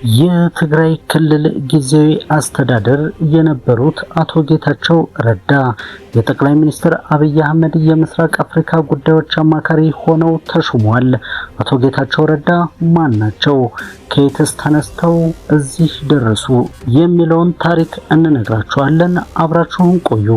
የትግራይ ክልል ጊዜያዊ አስተዳደር የነበሩት አቶ ጌታቸው ረዳ የጠቅላይ ሚኒስትር አብይ አህመድ የምስራቅ አፍሪካ ጉዳዮች አማካሪ ሆነው ተሹመዋል። አቶ ጌታቸው ረዳ ማን ናቸው? ከየትስ ተነስተው እዚህ ደረሱ? የሚለውን ታሪክ እንነግራችኋለን። አብራችሁን ቆዩ።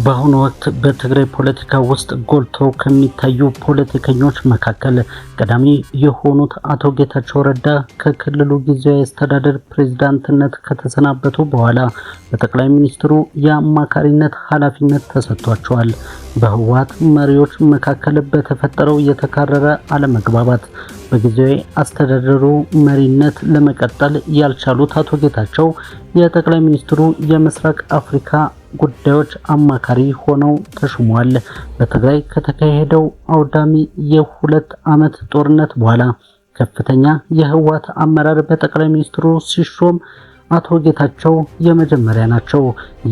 በአሁኑ ወቅት በትግራይ ፖለቲካ ውስጥ ጎልተው ከሚታዩ ፖለቲከኞች መካከል ቀዳሚ የሆኑት አቶ ጌታቸው ረዳ ከክልሉ ጊዜያዊ አስተዳደር ፕሬዝዳንትነት ከተሰናበቱ በኋላ በጠቅላይ ሚኒስትሩ የአማካሪነት ኃላፊነት ተሰጥቷቸዋል። በህወሓት መሪዎች መካከል በተፈጠረው የተካረረ አለመግባባት በጊዜያዊ አስተዳደሩ መሪነት ለመቀጠል ያልቻሉት አቶ ጌታቸው የጠቅላይ ሚኒስትሩ የምስራቅ አፍሪካ ጉዳዮች አማካሪ ሆነው ተሹመዋል። በትግራይ ከተካሄደው አውዳሚ የ2 ዓመት ጦርነት በኋላ ከፍተኛ የህወሓት አመራር በጠቅላይ ሚኒስትሩ ሲሾም አቶ ጌታቸው የመጀመሪያ ናቸው።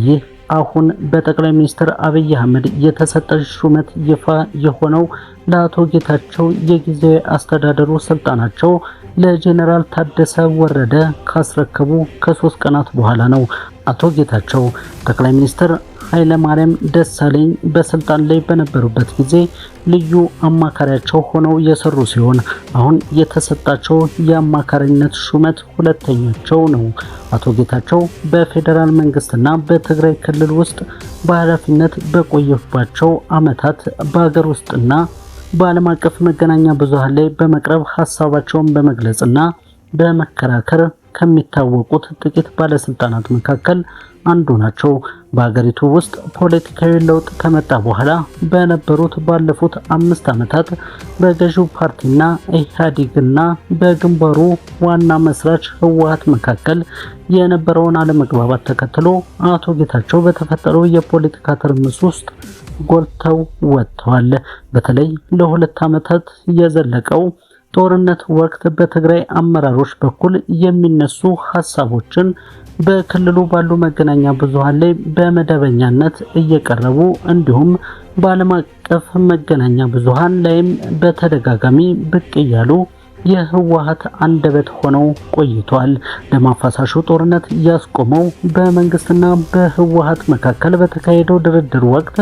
ይህ አሁን በጠቅላይ ሚኒስትር አብይ አህመድ የተሰጠ ሹመት ይፋ የሆነው ለአቶ ጌታቸው የጊዜያዊ አስተዳደሩ ስልጣናቸው ለጄኔራል ታደሰ ወረደ ካስረከቡ ከ3 ቀናት በኋላ ነው። አቶ ጌታቸው ጠቅላይ ሚኒስትር ኃይለማርያም ደሳለኝ በስልጣን ላይ በነበሩበት ጊዜ ልዩ አማካሪያቸው ሆነው የሰሩ ሲሆን አሁን የተሰጣቸው የአማካሪነት ሹመት ሁለተኛቸው ነው። አቶ ጌታቸው በፌዴራል መንግስትና በትግራይ ክልል ውስጥ በኃላፊነት በቆዩባቸው ዓመታት በሀገር ውስጥና በዓለም አቀፍ መገናኛ ብዙሃን ላይ በመቅረብ ሀሳባቸውን በመግለጽና በመከራከር ከሚታወቁት ጥቂት ባለስልጣናት መካከል አንዱ ናቸው። በሀገሪቱ ውስጥ ፖለቲካዊ ለውጥ ከመጣ በኋላ በነበሩት ባለፉት 5 ዓመታት በገዢው ፓርቲና ኢህአዴግና በግንባሩ ዋና መስራች ህወሓት መካከል የነበረውን አለመግባባት ተከትሎ አቶ ጌታቸው በተፈጠረው የፖለቲካ ትርምስ ውስጥ ጎልተው ወጥተዋል። በተለይ ለ2 ዓመታት የዘለቀው ጦርነት ወቅት በትግራይ አመራሮች በኩል የሚነሱ ሀሳቦችን በክልሉ ባሉ መገናኛ ብዙሃን ላይ በመደበኛነት እየቀረቡ እንዲሁም በዓለም አቀፍ መገናኛ ብዙሃን ላይም በተደጋጋሚ ብቅ እያሉ የህወሓት አንደበት ሆነው ቆይቷል። ደም አፋሳሹ ጦርነት ያስቆመው በመንግስትና በህወሓት መካከል በተካሄደው ድርድር ወቅት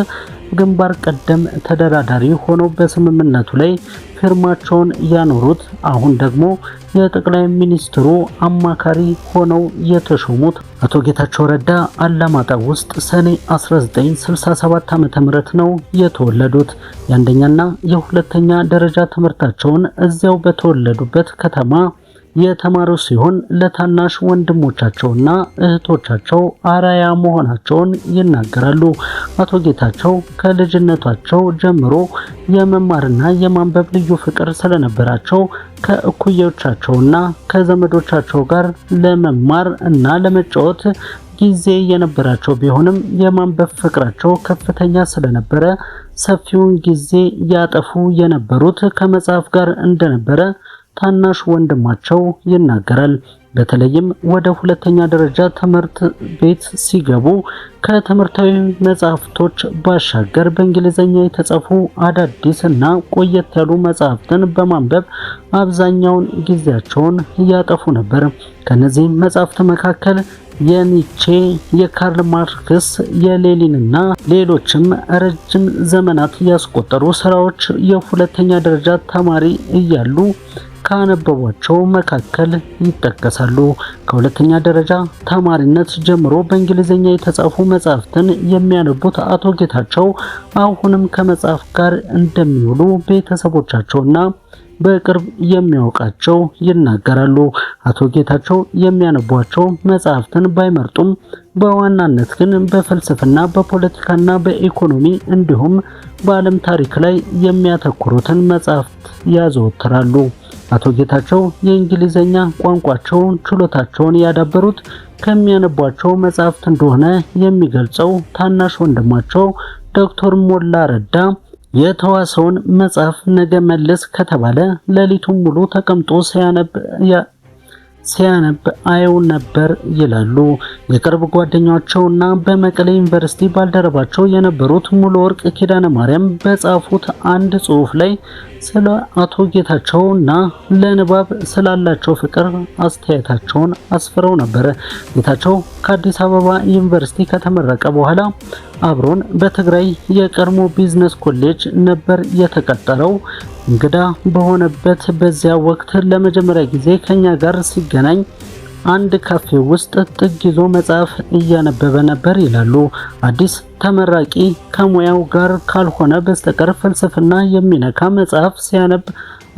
ግንባር ቀደም ተደራዳሪ ሆነው በስምምነቱ ላይ ፊርማቸውን ያኖሩት፣ አሁን ደግሞ የጠቅላይ ሚኒስትሩ አማካሪ ሆነው የተሾሙት አቶ ጌታቸው ረዳ አላማጣ ውስጥ ሰኔ 1967 ዓ.ም ነው የተወለዱት። የአንደኛና የሁለተኛ ደረጃ ትምህርታቸውን እዚያው በተወለዱበት ከተማ የተማሩ ሲሆን ለታናሽ ወንድሞቻቸውና እህቶቻቸው አርአያ መሆናቸውን ይናገራሉ። አቶ ጌታቸው ከልጅነታቸው ጀምሮ የመማርና የማንበብ ልዩ ፍቅር ስለነበራቸው ከእኩዮቻቸውና ከዘመዶቻቸው ጋር ለመማር እና ለመጫወት ጊዜ የነበራቸው ቢሆንም የማንበብ ፍቅራቸው ከፍተኛ ስለነበረ ሰፊውን ጊዜ ያጠፉ የነበሩት ከመጽሐፍ ጋር እንደነበረ ታናሽ ወንድማቸው ይናገራል። በተለይም ወደ ሁለተኛ ደረጃ ትምህርት ቤት ሲገቡ ከትምህርታዊ መጽሐፍቶች ባሻገር በእንግሊዝኛ የተጻፉ አዳዲስ እና ቆየት ያሉ መጽሐፍትን በማንበብ አብዛኛውን ጊዜያቸውን ያጠፉ ነበር። ከነዚህ መጽሐፍት መካከል የኒቼ፣ የካርል ማርክስ፣ የሌኒንና ሌሎችም ረጅም ዘመናት ያስቆጠሩ ስራዎች የሁለተኛ ደረጃ ተማሪ እያሉ ካነበቧቸው መካከል ይጠቀሳሉ። ከሁለተኛ ደረጃ ተማሪነት ጀምሮ በእንግሊዝኛ የተጻፉ መጽሐፍትን የሚያነቡት አቶ ጌታቸው አሁንም ከመጽሐፍ ጋር እንደሚውሉ ቤተሰቦቻቸውና በቅርብ የሚያውቃቸው ይናገራሉ። አቶ ጌታቸው የሚያነቧቸው መጽሐፍትን ባይመርጡም በዋናነት ግን በፍልስፍና፣ በፖለቲካና በኢኮኖሚ እንዲሁም በዓለም ታሪክ ላይ የሚያተኩሩትን መጽሐፍት ያዘወትራሉ። አቶ ጌታቸው የእንግሊዘኛ ቋንቋቸውን ችሎታቸውን ያዳበሩት ከሚያነቧቸው መጽሐፍት እንደሆነ የሚገልጸው ታናሽ ወንድማቸው ዶክተር ሞላ ረዳ፣ የተዋሰውን መጽሐፍ ነገ መልስ ከተባለ ሌሊቱን ሙሉ ተቀምጦ ሲያነብ ሲያነብ አየው ነበር ይላሉ። የቅርብ ጓደኛቸውና በመቀሌ ዩኒቨርሲቲ ባልደረባቸው የነበሩት ሙሉ ወርቅ ኪዳነ ማርያም በጻፉት አንድ ጽሑፍ ላይ ስለ አቶ ጌታቸውና ለንባብ ስላላቸው ፍቅር አስተያየታቸውን አስፍረው ነበር። ጌታቸው ከአዲስ አበባ ዩኒቨርሲቲ ከተመረቀ በኋላ አብሮን በትግራይ የቀድሞ ቢዝነስ ኮሌጅ ነበር የተቀጠረው። እንግዳ በሆነበት በዚያ ወቅት ለመጀመሪያ ጊዜ ከኛ ጋር ሲገናኝ አንድ ካፌ ውስጥ ጥግ ይዞ መጽሐፍ እያነበበ ነበር ይላሉ። አዲስ ተመራቂ ከሙያው ጋር ካልሆነ በስተቀር ፍልስፍና የሚነካ መጽሐፍ ሲያነብ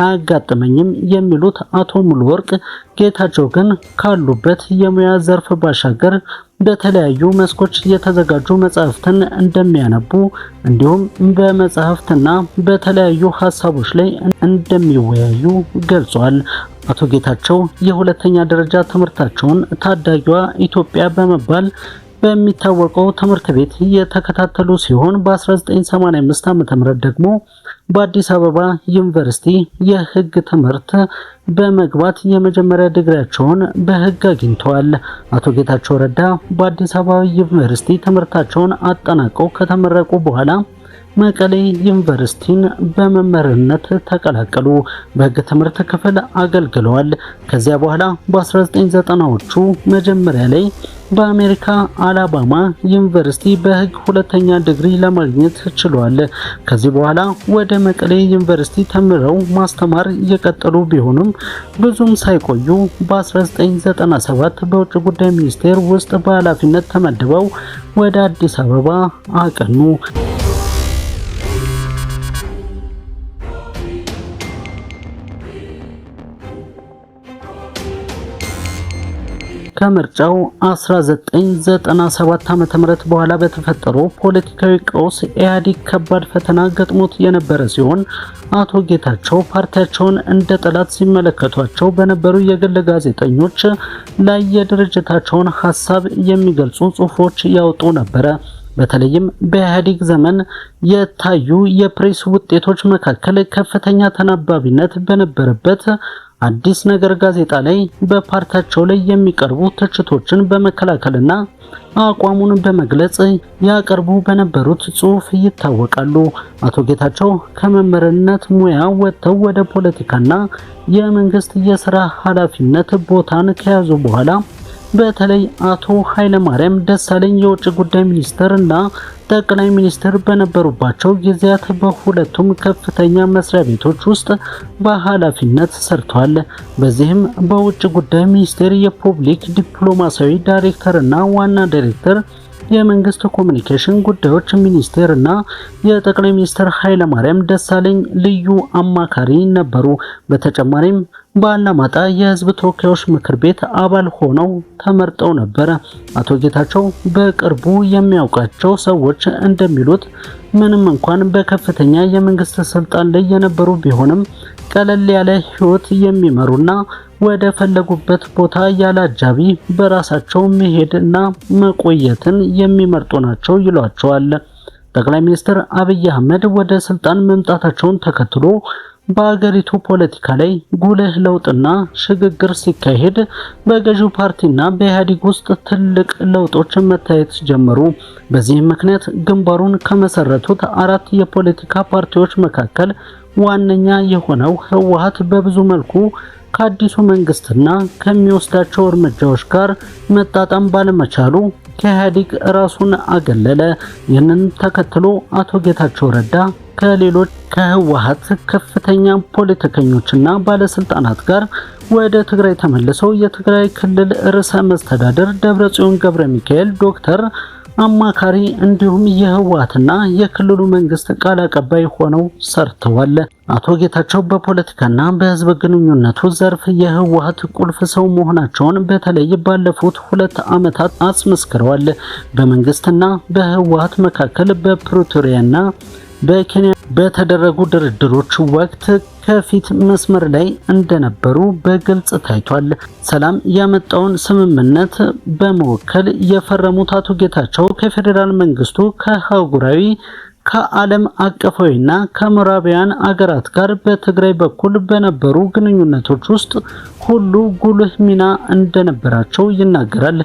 አያጋጥመኝም የሚሉት አቶ ሙሉወርቅ፣ ጌታቸው ግን ካሉበት የሙያ ዘርፍ ባሻገር በተለያዩ መስኮች የተዘጋጁ መጽሐፍትን እንደሚያነቡ እንዲሁም በመጽሐፍትና በተለያዩ ሀሳቦች ላይ እንደሚወያዩ ገልጿል። አቶ ጌታቸው የሁለተኛ ደረጃ ትምህርታቸውን ታዳጊዋ ኢትዮጵያ በመባል በሚታወቀው ትምህርት ቤት የተከታተሉ ሲሆን በ1985 ዓ.ም ደግሞ በአዲስ አበባ ዩኒቨርሲቲ የሕግ ትምህርት በመግባት የመጀመሪያ ዲግሪያቸውን በሕግ አግኝተዋል። አቶ ጌታቸው ረዳ በአዲስ አበባ ዩኒቨርሲቲ ትምህርታቸውን አጠናቀው ከተመረቁ በኋላ መቀሌ ዩኒቨርሲቲን በመምህርነት ተቀላቀሉ። በሕግ ትምህርት ክፍል አገልግለዋል። ከዚያ በኋላ በ1990ዎቹ መጀመሪያ ላይ በአሜሪካ አላባማ ዩኒቨርሲቲ በሕግ ሁለተኛ ዲግሪ ለማግኘት ችሏል። ከዚህ በኋላ ወደ መቀሌ ዩኒቨርሲቲ ተምረው ማስተማር የቀጠሉ ቢሆንም ብዙም ሳይቆዩ በ1997 በውጭ ጉዳይ ሚኒስቴር ውስጥ በኃላፊነት ተመድበው ወደ አዲስ አበባ አቀኑ። ከምርጫው 1997 ዓ.ም በኋላ በተፈጠረው ፖለቲካዊ ቀውስ ኢህአዴግ ከባድ ፈተና ገጥሞት የነበረ ሲሆን አቶ ጌታቸው ፓርቲያቸውን እንደ ጠላት ሲመለከቷቸው በነበሩ የግል ጋዜጠኞች ላይ የድርጅታቸውን ሀሳብ የሚገልጹ ጽሑፎች ያወጡ ነበረ። በተለይም በኢህአዴግ ዘመን የታዩ የፕሬስ ውጤቶች መካከል ከፍተኛ ተናባቢነት በነበረበት አዲስ ነገር ጋዜጣ ላይ በፓርቲያቸው ላይ የሚቀርቡ ትችቶችን በመከላከልና አቋሙን በመግለጽ ያቀርቡ በነበሩት ጽሑፍ ይታወቃሉ። አቶ ጌታቸው ከመምህርነት ሙያ ወጥተው ወደ ፖለቲካና የመንግስት የስራ ኃላፊነት ቦታን ከያዙ በኋላ በተለይ አቶ ኃይለማርያም ደሳለኝ የውጭ ጉዳይ ሚኒስትር እና ጠቅላይ ሚኒስትር በነበሩባቸው ጊዜያት በሁለቱም ከፍተኛ መስሪያ ቤቶች ውስጥ በኃላፊነት ሰርተዋል። በዚህም በውጭ ጉዳይ ሚኒስቴር የፐብሊክ ዲፕሎማሲያዊ ዳይሬክተር እና ዋና ዳይሬክተር፣ የመንግስት ኮሚኒኬሽን ጉዳዮች ሚኒስቴር እና የጠቅላይ ሚኒስትር ኃይለማርያም ደሳለኝ ልዩ አማካሪ ነበሩ። በተጨማሪም በአላማጣ የህዝብ ተወካዮች ምክር ቤት አባል ሆነው ተመርጠው ነበር። አቶ ጌታቸው በቅርቡ የሚያውቃቸው ሰዎች እንደሚሉት ምንም እንኳን በከፍተኛ የመንግስት ስልጣን ላይ የነበሩ ቢሆንም ቀለል ያለ ህይወት የሚመሩና ወደ ፈለጉበት ቦታ ያለ አጃቢ በራሳቸው መሄድና መቆየትን የሚመርጡ ናቸው ይሏቸዋል። ጠቅላይ ሚኒስትር አብይ አህመድ ወደ ስልጣን መምጣታቸውን ተከትሎ በአገሪቱ ፖለቲካ ላይ ጉልህ ለውጥና ሽግግር ሲካሄድ በገዢው ፓርቲና በኢህአዴግ ውስጥ ትልቅ ለውጦች መታየት ጀመሩ። በዚህም ምክንያት ግንባሩን ከመሰረቱት አራት የፖለቲካ ፓርቲዎች መካከል ዋነኛ የሆነው ህወሓት በብዙ መልኩ ከአዲሱ መንግስትና ከሚወስዳቸው እርምጃዎች ጋር መጣጣም ባለመቻሉ ከኢህአዴግ ራሱን አገለለ። ይህንን ተከትሎ አቶ ጌታቸው ረዳ ከሌሎች ከህወሓት ከፍተኛ ፖለቲከኞችና ባለስልጣናት ጋር ወደ ትግራይ ተመልሰው የትግራይ ክልል ርዕሰ መስተዳደር ደብረጽዮን ገብረ ሚካኤል ዶክተር አማካሪ እንዲሁም የህወሓትና የክልሉ መንግስት ቃል አቀባይ ሆነው ሰርተዋል። አቶ ጌታቸው በፖለቲካና በህዝብ ግንኙነቱ ዘርፍ የህወሓት ቁልፍ ሰው መሆናቸውን በተለይ ባለፉት 2 ዓመታት አስመስክረዋል። በመንግስትና በህወሓት መካከል በፕሪቶሪያና በኬንያ በተደረጉ ድርድሮች ወቅት ከፊት መስመር ላይ እንደነበሩ በግልጽ ታይቷል። ሰላም ያመጣውን ስምምነት በመወከል የፈረሙት አቶ ጌታቸው ከፌዴራል መንግስቱ ከአህጉራዊ ከዓለም አቀፋዊና ከምዕራባውያን አገራት ጋር በትግራይ በኩል በነበሩ ግንኙነቶች ውስጥ ሁሉ ጉልህ ሚና እንደነበራቸው ይናገራል።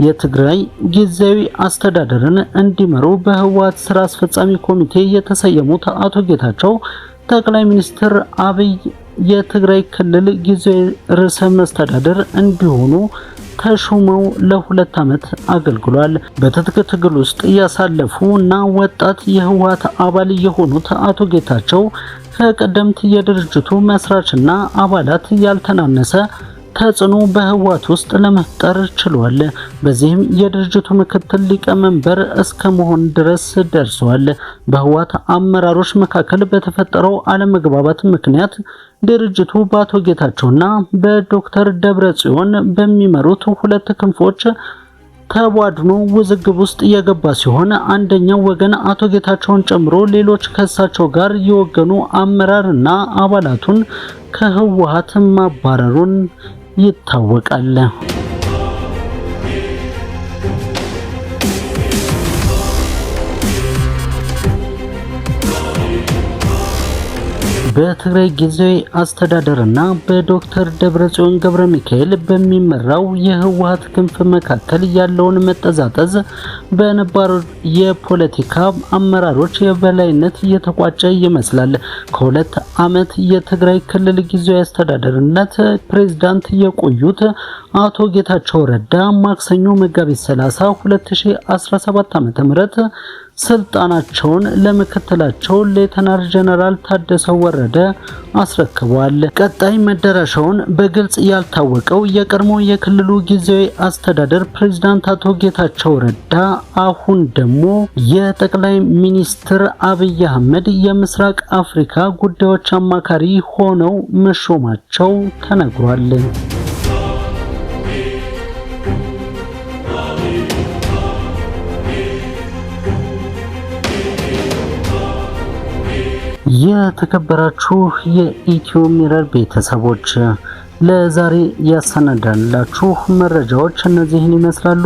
የትግራይ ጊዜያዊ አስተዳደርን እንዲመሩ በህወሓት ስራ አስፈጻሚ ኮሚቴ የተሰየሙት አቶ ጌታቸው ጠቅላይ ሚኒስትር አብይ የትግራይ ክልል ጊዜያዊ ርዕሰ መስተዳደር እንዲሆኑ ተሹመው ለ2 ዓመት አገልግሏል። በትጥቅ ትግል ውስጥ ያሳለፉ እና ወጣት የህወሓት አባል የሆኑት አቶ ጌታቸው ከቀደምት የድርጅቱ መስራችና አባላት ያልተናነሰ ተጽዕኖ በህወሓት ውስጥ ለመፍጠር ችሏል። በዚህም የድርጅቱ ምክትል ሊቀመንበር እስከ መሆን ድረስ ደርሰዋል። በህወሓት አመራሮች መካከል በተፈጠረው አለመግባባት ምክንያት ድርጅቱ በአቶ ጌታቸውና በዶክተር ደብረጽዮን በሚመሩት ሁለት ክንፎች ተቧድኖ ውዝግብ ውስጥ የገባ ሲሆን አንደኛው ወገን አቶ ጌታቸውን ጨምሮ ሌሎች ከእሳቸው ጋር የወገኑ አመራርና አባላቱን ከህወሓት ማባረሩን ይታወቃል። በትግራይ ጊዜያዊ አስተዳደርና በዶክተር ደብረጽዮን ገብረ ሚካኤል በሚመራው የህወሓት ክንፍ መካከል ያለውን መጠዛጠዝ በነባር የፖለቲካ አመራሮች የበላይነት እየተቋጨ ይመስላል። ከ2 ዓመት የትግራይ ክልል ጊዜያዊ አስተዳደርነት ፕሬዝዳንት የቆዩት አቶ ጌታቸው ረዳ ማክሰኞ መጋቢት 30 2017 ዓ.ም ስልጣናቸውን ለምክትላቸው ሌተናል ጀነራል ታደሰ ወረደ አስረክበዋል። ቀጣይ መዳረሻውን በግልጽ ያልታወቀው የቀድሞ የክልሉ ጊዜያዊ አስተዳደር ፕሬዝዳንት አቶ ጌታቸው ረዳ አሁን ደግሞ የጠቅላይ ሚኒስትር አብይ አህመድ የምስራቅ አፍሪካ ጉዳዮች አማካሪ ሆነው መሾማቸው ተነግሯል። የተከበራችሁ የኢትዮ ሚረር ቤተሰቦች ለዛሬ ያሰናዳንላችሁ መረጃዎች እነዚህን ይመስላሉ።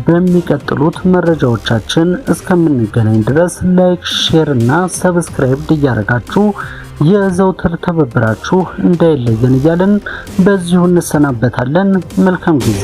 በሚቀጥሉት መረጃዎቻችን እስከምንገናኝ ድረስ like፣ share እና subscribe እያደረጋችሁ የዘውትር ትብብራችሁ እንዳይለየን እያልን በዚሁ እንሰናበታለን። መልካም ጊዜ።